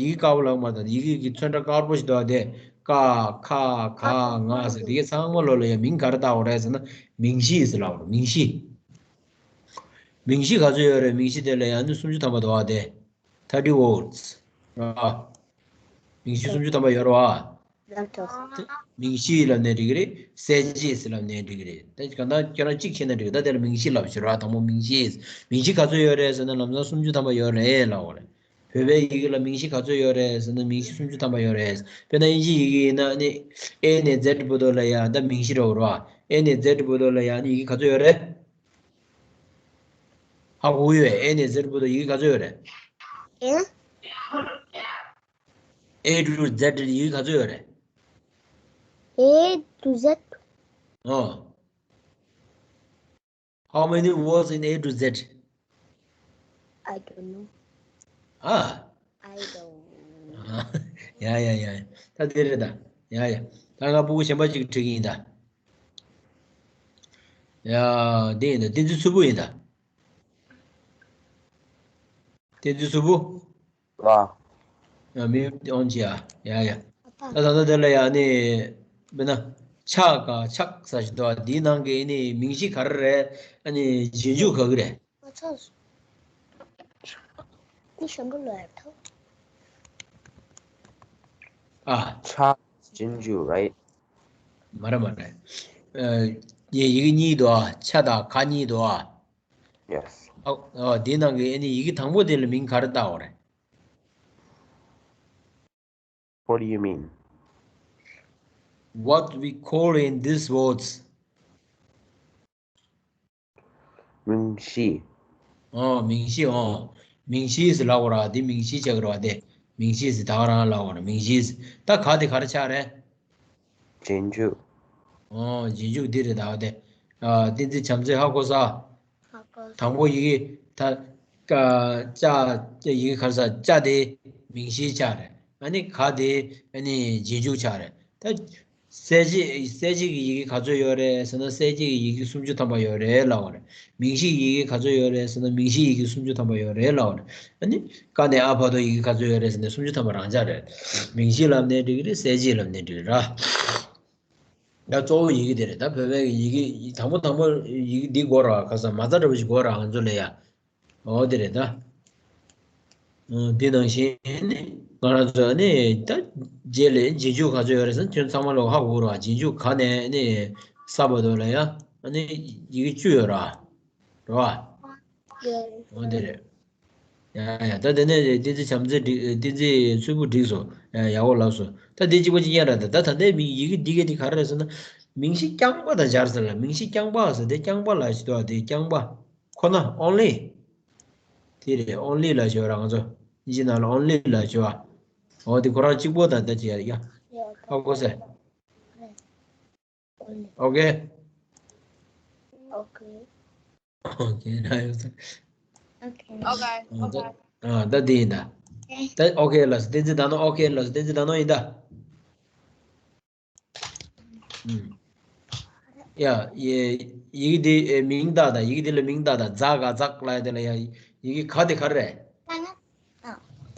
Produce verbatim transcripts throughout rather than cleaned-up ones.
ཡི་གེ་དཀར་པོ་ལབ་མ་ད་ཡི་གེ་གི་ཚོན་ཁྲ་དཀར་པོ་ཞིག་འདུག་བ་དེ། ཀ་ཁ་ག་ང་ཟེར་དེ་གའི་ཚང་མ་ལོ་ལ་ཡ་མིང་ག་རེ་བཏགས་པ་རེད་ཟེར་ན་མིང་གཞི་ཟེར་ལབ་པ་རེད། མིང་གཞི། མིང་གཞི་ག་ཚོད་ཡོད་རེད། མིང་གཞི་དེ་ལ་ཡང་ནི་སུམ་ཅུ་ཐམ་པ་འདུག་བ་དེ། thirty words། ར། མིང་གཞི་སུམ་ཅུ་ཐམ་པ་ཡོད་རེད་བ། ལབ་ཐུབ། མིང་གཞི་ལབ་ནའི་འགྲིག་གི་རེད། གསལ་བྱེད་ཟེར་ལབ་ནའི་འགྲིག་གི་རེད། ད་གང་ལྟར་ཁྱེད་རང་གཅིག་ཤེས་ན་འགྲིག་ད་དེ་ལ་མིང་གཞི་ལབ་ཞུ་ར། དང་པོ་མིང་གཞི། མིང་གཞི་ག་ཚོད་ཡོད་རེད་ཟེར་ན་ལམ་སང་སུམ་ཅུ་ཐམ་པ་ཡོད་རེད་ལབ་པ་རེད། བོད་པའི་ཡི་གེ་ལ་མིང་གཞི་ག་ཚོད་ཡོད་རེད་ཟེར་ན་མིང་གཞི་སུམ་ཅུ་ཐམ་པ་ཡོད་རེད། དཔེར་ན་དབྱིན་ཇིའི་ཡི་གེ་ཡིན་ན་ནི་A ནས་Z བར་དུ་ལ་ཡ་ད་མིང་གཞི་རེད་བ། A ནས་Z བར་དུ་ལ་ཡ་ནི་ཡི་གེ་ག་ཚོད་ཡོད་རེད། ཧ་གོ་ཡོད། A ནས་Z བར་དུ་ཡི་གེ་ག་ཚོད་ཡོད་རེད། ཨེ། A to Z ཡི་གེ་ག་ཚོད་ཡོད་རེད། A to Z. ཨོ། How many words in A to Z? I don't know. ཨ། I don't. ཡ་ཡ་ཡ། ད་དེ་རེད་ད། ཡ་ཡ། ད་ང་ཕྲུ་གུ་གཞན་པ་ཅིག་ཁྲིད་ཀྱི་ཡིན་ད། ཡ། འདི་ཡིན་ད། བསྟན་འཛིན་མཚུར་ཕུ་ཡིན་ད། བསྟན་འཛིན་མཚུར་ཕུ། ལ། ཡ། མི་ཨོན་ཅི་ཡ། ཡ་ཡ། ད་ད་ད་དེ་ལ་ཡ་ནི། དཔེར་ན། ཆ་ག་ཆག་ས་ཞིག་འདུག་འདིའི་ནང་གི་ནི་མིང་གཞི་ག་རེ་རེད། ཨ་ནི་རྗེས་འཇུག་ག་གི་རེད། ང་ཚོ། ནི་ཞང་པོ་ལོ་ཡར་ཐོ། ཨ། ཆ་རྗེས་འཇུག་right? མ་རེད་མ་རེད། ཨ། ཡི་གེ་གཉིས་འདུག་ཨ། ཆ་དང་ག་གཉིས་འདུག་ཨ། Yes. ཨ། ཨ། འདིའི་ནང་གི་ཨ་ནི་ཡི་གེ་དང་པོ་དེ་ལ་མིང་ག་རེ་བཏགས་པ་རེད། What do you mean? What we call in these words? མིང་གཞི། ཨོ། མིང་གཞི། ཨོ། མིང་གཞི་ཟེར་ལབ་དགོས་ར། འདི་མིང་གཞི་ཆགས་ཀྱི་རེད་བ། དེ་མིང་གཞི་ཟེར་ད་ག་རང་ལབ་དགོས་ར། མིང་གཞི་ཟེར། ད་ག་དེ་ག་རེ་ཆགས་རེད། རྗེས་འཇུག་ཨོ། རྗེས་འཇུག་འདི་རེད་ད་བ་དེ། ཨ། བསྟན་འཛིན་བྱམས་བརྩེ་ཧ་གོ་ས། ཧ་གོ། དང་པོ་ཡི་གེ་ད། ཀ་ཅ། ཡི་གེ་ག་རེ་ཟ། ཅ་དེ་མིང་གཞིའི་ཆ་རེད། ཨ་ནི་ག་དེ་ཨ་ནི་རྗེས་འཇུག་ཆ་རེད། ད་གསལ་བྱེད་གསལ་བྱེད་ཀྱི་ཡི་གེ་ག་ཚོད་ཡོད་རེད་ཟེར་ན་གསལ་བྱེད་ཀྱི་ཡི་གེ་སུམ་ཅུ་ཐམ་པ་ཡོད་རེད་ལབ་པ་རེད། མིང་གཞིའི་ཡི་གེ་ག་ཚོད་ཡོད་རེད་ཟེར་ན་མིང་གཞིའི་ཡི་གེ་སུམ་ཅུ་ཐམ་པ་ཡོད་རེད་ལབ་པ་རེད། ཨ་ནི་ཀ་ནས་ཨ་བར་དུ་ཡི་གེ་ག་ཚོད་ཡོད་རེད་ཟེར་ན་སུམ་ཅུ་ཐམ་པ་རང་ཆ་རེད། མིང་གཞི་ལབ་ནའི་འགྲིག་གི་རེད། གསལ་བྱེད་ལབ་ནའི་འགྲིག་གི་རེད་ར། ད་གཙོ་བོ་ཡི་གེ་དེ་རེད། ད་བོད་པའི་ཡི་གེ་དང་པོ་དང་པོ་ཡི་གེ་འདི་དགོས་ར། ཁ་སང་མ་རྩ་འདྲ་པོ་ཞིག་དགོས་ར་ང་ཚོ་ལ་ཡ། འོ་དེ་རེད་ད། འོ་དེ་ནང་བཞིན་ནི་ང་རང་ཚོ་ནི་ད་རྗེས་ལ་རྗེས་འཇུག་ག་ཚོད་ཡོད་རེད་ཟེར་ན་ཁྱོད་ཚང་མ་ལོག་ཧ་གོ་ར། རྗེས་འཇུག་ག་ནས་ནི་ས་བར་དུ་ལ་ཡ་ནི་ཡི་གེ་བཅུ་ཡོད་ར། རེད་བ། འོ་དེ་རེད། ཡ་ཡ། ད་དེ་ནས་བསྟན་འཛིན་བྱམས་བརྩེ་འགྲིག་བསྟན་འཛིན་མཚུར་ཕུ་འགྲིག་སོང་། ཡག་པོ་ལབ་སོང་། ད་དེ་གཅིག་པ་གཅིག་རྐྱང་རེད། ད་ད་ད་ལྟའི་མིང་ཡི་གེ་འདི་ག་དེ་ག་རེ་རེད་ཟེར་ན། མིང་གཞི་རྐྱང་པ་དང་སྦྱར་ཟེར་ལ། མིང་གཞི་རྐྱང་པ་ཟེར་དེ་རྐྱང་པ་ལ་ཞིག་འདུག་དེ་རྐྱང་པ། ཁོ་ན་only། དེ་རེད། only ལ་ཞུ་བ་ར་ང་ཚོ་དབྱིན་ཇི་ནང་ལ་only ལ་ཞུ་བ། འོ་དེ་ཁོ་རང་གཅིག་པོ་དང་ད་ཅི་ཡ་ཡ། ཧ་གོ་སོང་། Okay. Okay. Okay. Okay. ཨོ་ད་ཨ་ད་དེ་ཡིན་ད། ད་okay ལ་བསྟན་འཛིན་ད་ནོ། Okay ལ་བསྟན་འཛིན་ད་ནོ་ཡིན་ད། ཡ་ཡི་ཡི་གེ་འདི་མིང་བཏགས་ད། ཡི་གེ་འདི་ལ་མིང་བཏགས་ད། ཛ་ག་ཛག་ལ་ཡ་དེ་ལ་ཡ་ཡི་གེ་ག་དེ་ག་རེ་རེད།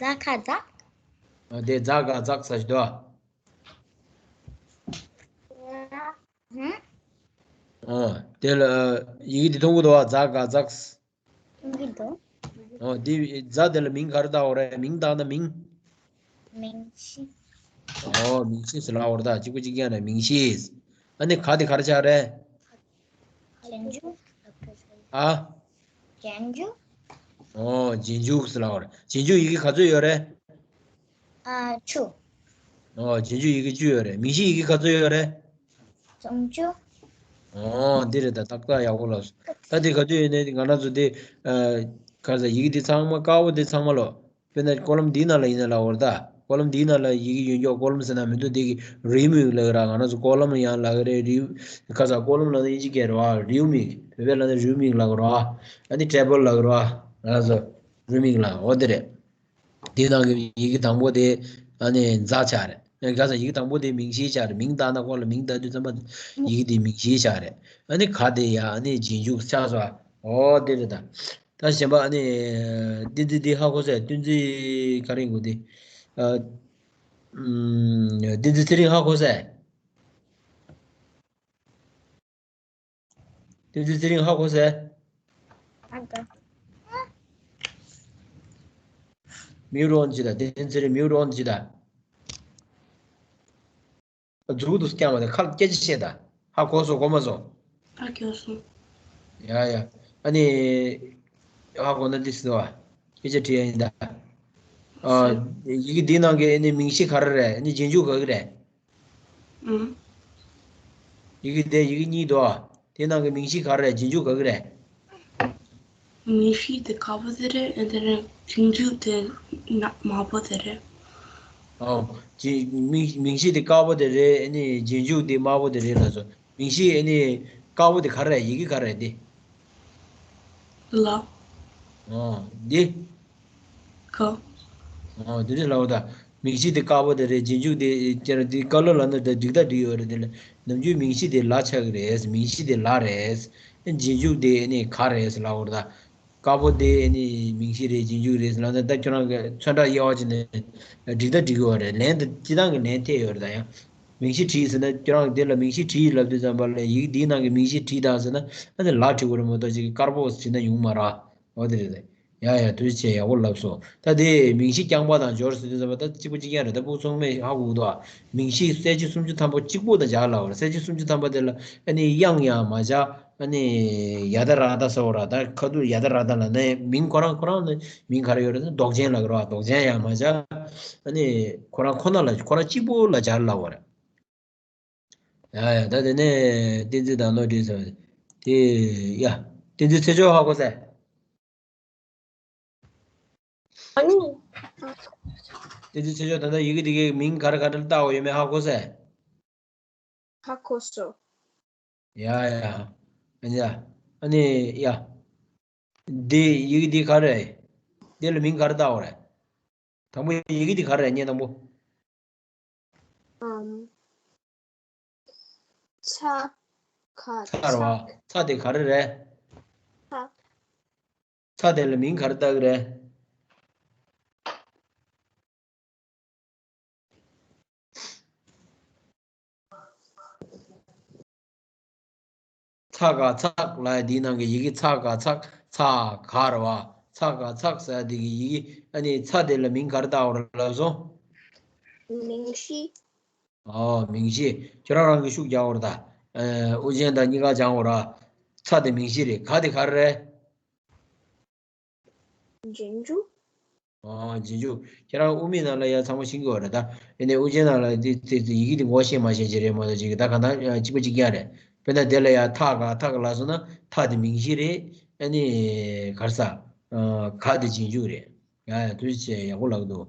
ཛ་ག་ཛག་དེ་ཛ་ག་ཛག་ས་ཞིག་འདུག་ཨ། ཨ། དེ་ལ་ཡི་གེ་འདི་མཐོང་གི་འདུག་བ། ཛ་ག་ཛག་མཐོང་གི་འདུག་ཨ། འདི་ཛ་དེ་ལ་མིང་ག་རེ་བཏགས་པ་རེད། མིང་བཏགས་ན་མིང་། མིང་གཞི། ཨོ་མིང་གཞི་ཟེར་ལབ་པ་རེད་ད། གཅིག་པ་གཅིག་རྐྱང་ནས་མིང་གཞི། ཨ་ནི་ག་དེ་ག་རེ་ཆགས་རེད། རྗེས་འཇུག་ཨ། རྗེས་འཇུག་ཨོ་རྗེས་འཇུག་ཟེར་ལབ་པ་རེད། རྗེས་འཇུག་ཡི་གེ་ག་ཚོད་ཡོད་རེད། ཨ་བཅུ། ཨོ་རྗེས་འཇུག་ཡི་གེ་བཅུ་ཡོད་རེད། མིང་གཞི་ཡི་གེ་ག་ཚོད་ཡོད་རེད། སུམ་ཅུ། ཨོ་འདི་རེད་ད། ཏག་ཏག་ཡག་པོ་ལབ་སོང་། ད་འདི་ག་དུས་ཡིན་ནའི་ང་རང་ཚོ་འདི་ཨ་ག་རེ་ཟ། ཡི་གེ་འདི་ཚང་མ་དཀར་པོ་འདི་ཚང་མ་ལོ། དཔེར་ན་ཀོ་ལོམ་འདིའི་ནང་ལ་ཡིན་ན་ལབ་པ་རེད་ད། ཀོ་ལོམ་འདིའི་ནང་ལ་ཡི་གེ་ཡོད་མཁན་ཀོ་ལོམ་ཟེར་ན་མི་འདུག་འདི་གི་རེའུ་མིག་ལབ་ར། ང་རང་ཚོ་ཀོ་ལོམ་ཡང་ལབ་ཀྱི་རེད། རེའུ་ག་རེ་ཟ། ཀོ་ལོམ་ལབ་ན་དབྱིན་ཇི་སྐད་རེད་བ། རེའུ་མིག་བོད་པའི་ལབ་ན་རེའུ་མིག་ལབ་ཀྱི་རེད་བ། ཨ་ནི་ཊེ་བལ་ལབ་ཀྱི་རེད་བ། ང་རང་ཚོ་རེའུ་མིག་ལབ། འོ་དེ་རེད། དེའི་ནང་གི་ཡི་གེ་དང་པོ་དེ་ཨ་ནི་ཛ་ཆགས་རེད། ཨ་ནི་ག་རེ་ཟ། ཡི་གེ་དང་པོ་དེ་མིང་གཞི་ཆགས་རེད། མིང་བཏགས་ན་ཁོ་ལ་མིང་བཏགས་དུས་ཙམ་པ་ཡི་གེ་དེ་མིང་གཞི་ཆགས་རེད། ཨ་ནི་ག་དེ་ཡ་ཨ་ནི་རྗེས་འཇུག་ཆགས་སོང་། འོ་དེ་རེད་ད། ད་ ད་གཞན་པ་ཨ་ནི་བསྟན་འཛིན་འདི་ཧ་གོ་སོང་། བསྟན་འཛིན་ག་རེ་ཡིན་དགོས་འདི། ཨ། ཨམ། བསྟན་འཛིན་ཚེ་རིང་ཧ་གོ་སོང་། བསྟན་འཛིན་ཚེ་རིང་ཧ་གོ་སོང་། ཨ་ད། མིའུ་རོན་ཅི་ད། བསྟན་འཛིན་ཚེ་རིང་མིའུ་རོན་ཅི་ད། མཛུབ་གུ་འདུག་སེ་བརྐྱངས་པ་དང་ཁ་ལ་སྐད་ཆ་བཤད་ད། ཧ་གོ་སོང་གོ་མ་སོང་། ཧ་གོ་སོང་། ཡ་ཡ། ཨ་ནི། ཧ་གོ་ན་འདི་སྲིད་པ། སྐད་ཆ་དྲི་ཡ་ཡིན་ད། ཨ། ཡི་གེ་འདིའི་ནང་གི་ཨ་ནི་མིང་གཞི་ག་རེ་རེད། ཨ་ནི་རྗེས་འཇུག་ག་གི་རེད། ཨང་། ཡི་གེ་དེ་ཡི་གེ་གཉིས་འདུག་ཨ། དེ་ནང་གི་མིང་གཞི་ག་རེ་རེད། རྗེས་འཇུག་ག་གི་རེད། མིང་གཞི་དེ་དཀར་པོ་དེ་རེད། ཨ་དེ་རེད། རྗེས་འཇུག་དེ་ན་དམར་པོ་དེ་རེད། ཨོ། རྗེས་མིང་མིང་གཞི་དེ་དཀར་པོ་དེ་རེད། ཨ་ནི་རྗེས་འཇུག་དེ་དམར་པོ་དེ་རེད་ལབ་སོང་། མིང་གཞི་ཨ་ནི་དཀར་པོ་དེ་ག་རེ་རེད། ཡི་གེ་ག་རེ་རེད་དེ། ལ། ཨོ། འདི། ག། ཨོ། དེ་འདྲ་ལབ་པ་ད། མིང་གཞི་དེ་དཀར་པོ་དེ་རེད། རྗེས་འཇུག་དེ་ཅེར་དེ་ཀ་ལོ་ལབ་ན་ད་འགྲིག་ད་འགྲིག་ཡོད་རེད། དེ་ལ་ནམ་རྒྱུན་མིང་གཞི་དེ་ལ་ཆགས་ཀྱི་རེད། མིང་གཞི་དེ་ལ་རེད། རྗེས་འཇུག་དེ་ནི་ག་རེད་ལབ་པ་ད། དཀར་པོ་དེ་ནི་མིང་གཞི་རེད། རྗེས་འཇུག་རེད་ལབ་ན་ད་ཁྱོད་རང་གི་ཚོན་ཁྲ་དབྱེ་བ་ཅིག་ནས་འགྲིག་ད་འགྲིག་ཡོད་རེད། ལན་དེ་སྤྱི་བཏང་གི་ལན་ཐེབས་ཡོད་རེད། ད་ཡང་མིང་གཞི་བྲིས་ཟེར་ན་ཁྱོད་རང་གི་དེ་ལ་མིང་གཞི་བྲིས་ལབ་དུས་ཙམ་པ་ལ་ཡིག་འདིའི་ནང་གི་མིང་གཞི་བྲིས་དང་ཟེར་ན་ཨ་ནི་ལ་བྲིས་དགོས་རེད་མ་གཏོགས་ཅིག་དཀར་པོ་བྲིས་ན་ཡོང་མ་རེད། འོ་དེ་རེད། ཡ་ཡ། ཐུགས་རྗེ་ཆེ། ཡག་པོ་ལབ་སོང་། ད་དེ་མིང་གཞི་རྐྱང་པ་དང་སྦྱོར་ཟེར་དུས་ཙམ་པ་ད་གཅིག་པ་གཅིག་རྐྱང་རེད། ད་ཕུགས་ཚང་མས་ཧ་གོ་གི་འདུག་ཨ། མིང་གཞི་གསལ་བྱེད་སུམ་ཅུ་ཐམ་པ་གཅིག་པོ་དང་སྦྱར་ལབ་པ་རེད། གསལ་བྱེད་སུམ་ཅུ་ཐམ་པ་དེ་ལ་ཨ་ནི་དབྱངས་ཡང་མ་སྦྱར། ཨ་ནི་ཡ་ད་ར་ད་ཟེར་བ་ར། ད་ཁ་ཐུག་ཡ་ད་ར་ད་ལབ་ན་མིང་ཁོ་རང་ཁོ་རང་ནི་མིང་ག་རེ་ཡོད་རེད་ཟེར་ན་འདོགས་ཅན་ལབ་ཀྱི་རེད་པ། འདོགས་ཅན་ཡང་མ་སྦྱར། ཨ་ནི་ཁོ་རང་ཁོ་ན་ལ་ཁོ་རང་གཅིག་པོ་ལ་སྦྱར་ལབ་པ་རེད། ཡ་ཡ། ད་དེ་ནས་བསྟན་འཛིན་དང་ནོར་བུ་ཟེར་བ་དེ། ཡ། བསྟན་འཛིན་ཚེ་མཆོག་ཧ་གོ་སོང་། ཨ་ནི། བསྟན་འཛིན་ཚེ་མཆོག་ད་ལྟ་ཡི་གེ་དེ་གའི་མིང་ག་རེ་ག་རེ་བཏགས་ཡོད་མེད་ཧ་གོ་སོང་། ཧ་གོ་སོང་། ཡ་ཡ། ཨ་ནི་ཡ། ཨ་ནི་ཡ། འདི་ཡི་གེ་འདི་ག་རེ། འདི་ལ་མིང་ག་རེ་བཏགས་པ་རེད། དང་པོ་ཡི་གེ་འདི་ག་རེ་རེད། ངས་དང་པོ། ཨམ། ཚ། ག། ཚ་རེད་པ། ཚ་དེ་ག་རེ་རེད། ཚ། ཚ་དེ་ལ་མིང་ག་རེ་བཏགས་ཀྱི་རེད། ཚ་ག་ཚག་ལབ་ཡ་འདིའི་ནང་གི་ཡི་གེ་ཚ་ག་ཚག་ཚ་ག་རེད་པ། ཚ་ག་ཚག་ཟེར་ཡ་འདི་གི་ཡི་གེ་ཨ་ནི་ཚ་དེ་ལ་མིང་ག་རེ་བཏགས་པ་རེད་ལབ་སོང་། མིང་གཞི། ཨོ། མིང་གཞི། ཁྱོད་རང་རང་གི་ཤུགས་རྒྱག་དགོས་རེད་ད། ཨ། དབུ་ཅན་དང་གཉིས་ཀ་སྦྱང་དགོས་རེད། ཚ་དེ་མིང་གཞི་རེད། ག་དེ་ག་རེ་རེད། རྗེས་འཇུག་ཨོ། རྗེས་འཇུག་ཁྱེད་རང་དབུ་མའི་ནང་ལ་ཡ་ཚང་མ་ཤེས་ཀྱི་ཡོད་རེད་ད། ཨ་ནི་དབུ་ཅན་ནང་ལ་དེ་དེ་དེ་ཡི་གེ་དེ་ངོ་ཤེས་མ་ཤེས་ཅིག་རེད་མ་གཏོགས་ཅིག་ད་གང་ལྟར་གཅིག་པ་གཅིག་རྐྱང་རེད། དཔེར་ན་དེ་ལ་ཡ་ཐ་ག་ཐག་ལབ་སོང་ན་ཐ་དེ་མིང་གཞི་རེད། ཨ་ནི་ག་རེ་ཟ། ཨ། ག་དེ་རྗེས་འཇུག་རེད། ཡ་ཡ། ཐུགས་རྗེ་ཆེ། ཡག་པོ་ལབ་འདུག་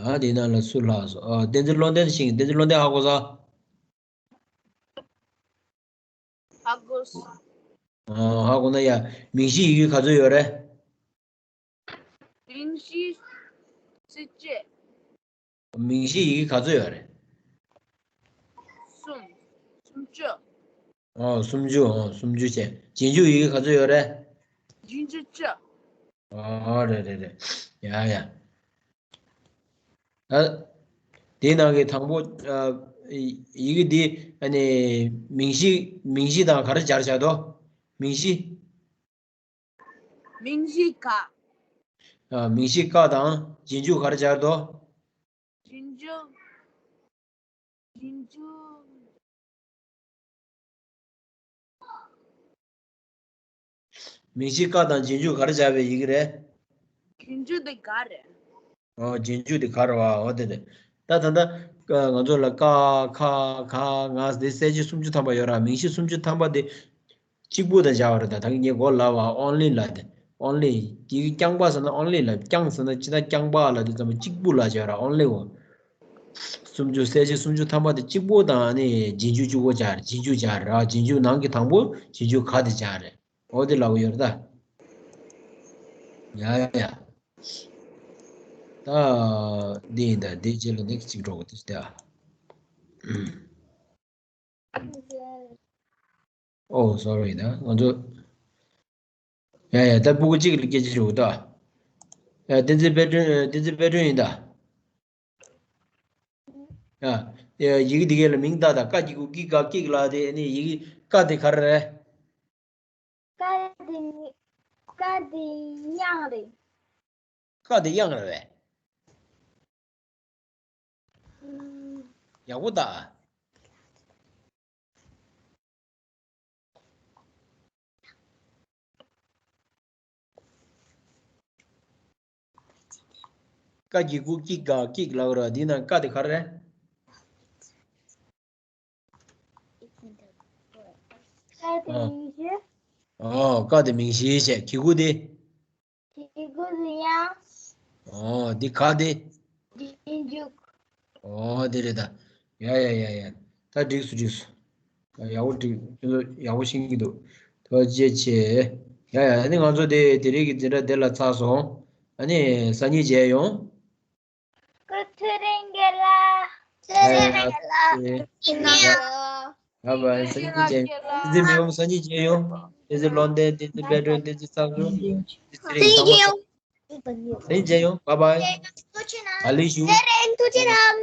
ཨ། དེའི་ནང་ལ་སུ་ལྷག་སོང་། ཨ། བསྟན་འཛིན་བློ་ལྡན་ཤིང་། བསྟན་འཛིན་བློ་ལྡན་ཧ་གོ་སོང་། ཧ་གོ་སོང་། ཨ། ཧ་གོ་ན་ཡ། མིང་གཞི་ཡི་གེ་ག་ཚོད་ཡོད་རེད། མིང་གཞི་གཅིག་མིང་གཞི་ཡི་གེ་ག་ཚོད་ཡོད་རེད། གསུམ། སུམ་ཅུ། ཨོ། སུམ་ཅུ། ཨོ། སུམ་ཅུ་བྱས། རྗེས་འཇུག་ཡི་གེ་ག་ཚོད་ཡོད་རེད། རྗེས་འཇུག་བཅུ། ཨོ། རེད་རེད་རེད། ཡ་ཡ། ཨ། དེའི་ནང་གི་དང་པོ། ཨ། ཡི་གེ་འདི་ཨ་ནི་མིང་གཞི་མིང་གཞི་དང་ག་རེ་སྦྱར་བྱ་དོ། མིང་གཞི། མིང་གཞི་ག་ཨ། མིང་གཞི་ག་དང་རྗེས་འཇུག་ག་རེ་སྦྱར་དོ། རྗེས་འཇུག་རྗེས་འཇུག་མིང་གཞི་ག་དང་རྗེས་འཇུག་ག་རེ་སྦྱར་བའི་ཡི་གེ་རེད། རྗེས་འཇུག་དེ་ག་རེད། ཨོ། རྗེས་འཇུག་དེ་ག་རེད་པ། འོ་དེ་རེད། ད་ད་ལྟ་ང་ཚོ་ལ་ཀ་ཁ་ག་ང་དེ་གསལ་བྱེད་སུམ་ཅུ་ཐམ་པ་ཡོད་ར། མིང་གཞི་སུམ་ཅུ་ཐམ་པ་དེ་གཅིག་པུ་དང་སྦྱར་བ་རེད། ད་ད་གིན་ངས་གོ་ལབ་པ་only ལབ་དེ། only ཡི་གེ་རྐྱང་པ་ཟེར་ན་only ལབ། རྐྱང་ཟེར་ན་ཅི་ད་རྐྱང་པ་ལབ་དུས་ཙམ་པ་གཅིག་པུ་ལ་སྦྱར་ར། only འོ། སུམ་ཅུ་གསལ་བྱེད་སུམ་ཅུ་ཐམ་པ་དེ་གཅིག་པུ་དང་ནི་རྗེས་འཇུག་གཅིག་པོ་སྦྱར། རྗེས་འཇུག་སྦྱར་ར། རྗེས་འཇུག་ནང་གི་དང་པོ་རྗེས་འཇུག་ག་དེ་སྦྱར་རེད། འོ་དེ་ལབ་ཀྱི་ཡོད་རེད་ད། ཡ་ཡ་ཡ། ད་འདི་ཡིན་ད། འདི་རྗེས་ལ་འདི་གཅིག་འགྲོ་གི་འདུག་ད། ཨོ་སོ་རི་ད་ང་ཚོ། ཡ་ཡ་ད་སྤུ་གུ་གཅིག་ལ་སྐད་ཆ་རེད་འདུག་ད། ཡ་བསྟན་འཛིན་དཔལ་སྒྲོན་བསྟན་འཛིན་དཔལ་སྒྲོན་ཡིན་ད། ཡ། ཡ་ཡི་གེ་འདི་གས་ལ་མིང་བཏགས་དང་། ཀ་གི་གུ་ཀི་ག་ཀིག་ལ་དེ་ནི་ཡི་གེ་ཀ་དེ་ག་རེ་རེད། ཀ་དེ་ནི་ཀ་དེ་དབྱངས་རེད། ཀ་དེ་དབྱངས་རེད་པས། ཡག་པོ་ལྟ། ཀ་གི་གུ་ཀི་ག་ཀིག་ལ་གོ་ར། འདི་ན་ཀ་དེ་ག་རེ་རེད། ཀ་དེ་མིང་གཞི། ཨོ་ཀ་དེ་མིང་གཞི་བྱས། གི་གུ་དེ། གི་གུ་དེ་དབྱངས། ཨོ་འདི་ག་དེ། རྗེས་འཇུག་ཨོ་དེ་རེད་ད། ཡ་ཡ་ཡ་ཡ། ད་འགྲིག་སོང་འགྲིག་སོང་། ཡག་པོ་འགྲིག་ཁྱོད་ཚོ་ཡག་པོ་ཤེས་ཀྱི་འདུག་ཐུགས་རྗེ་ཆེ། ཡ་ཡ། ཨ་ནི་ང་ཚོ་དེ་དེ་རིང་གི་འཛིན་གྲྭ་དེ་ལ་ཚར་སོང་། ཨ་ནི་སང་ཉིན་མཇལ་ཡོང་། སྐུ་ཚེ་རིང་རྒན་ལགས། ཡ་ཡ། ཡ་ཡ། ཡིན་ན། ཡ། བཱའི་བཱའི། སང་ཉིན་མཇལ་ཡོང་། བསྟན་འཛིན་མི་ཕམ་སང་ཉིན་མཇལ་ཡོང་། བསྟན་འཛིན་བློ་ལྡན། བསྟན་འཛིན་དཔལ་སྒྲོན། བསྟན་འཛིན་ཚང་ཚུ། བསྟན་འཛིན་ཚེ་རིང་། ཚང་མ་ཚང་མ། སང་ཉིན་མཇལ་ཡོང་། བཱའི་བཱའི། ག་ལེ་ཞུ། ཚེ་རིང་ཐུགས་རྗེ་གནང་།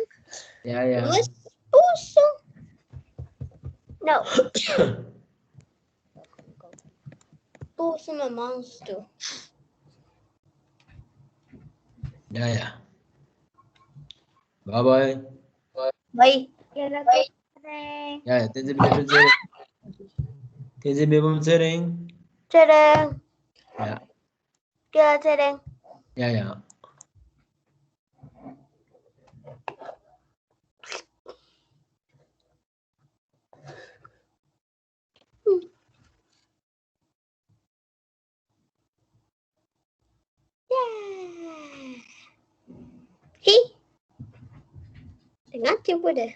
ཡ་ཡ། Who's- who's- no. Who's a monster? ཡ་ཡ། བཱའི་བཱའི། བཱའི། ཡ་ཡ། བསྟན་འཛིན་མི་ཕམ་ཚེ་རིང་། བསྟན་འཛིན་མི་ཕམ་ཚེ་རིང་། ཚེ་རིང་། ཡ། ཡ་ཚེ་རིང་། ཡ་ཡ། ཧི། དེ་ང་སྐྱིད་པོ་རེད།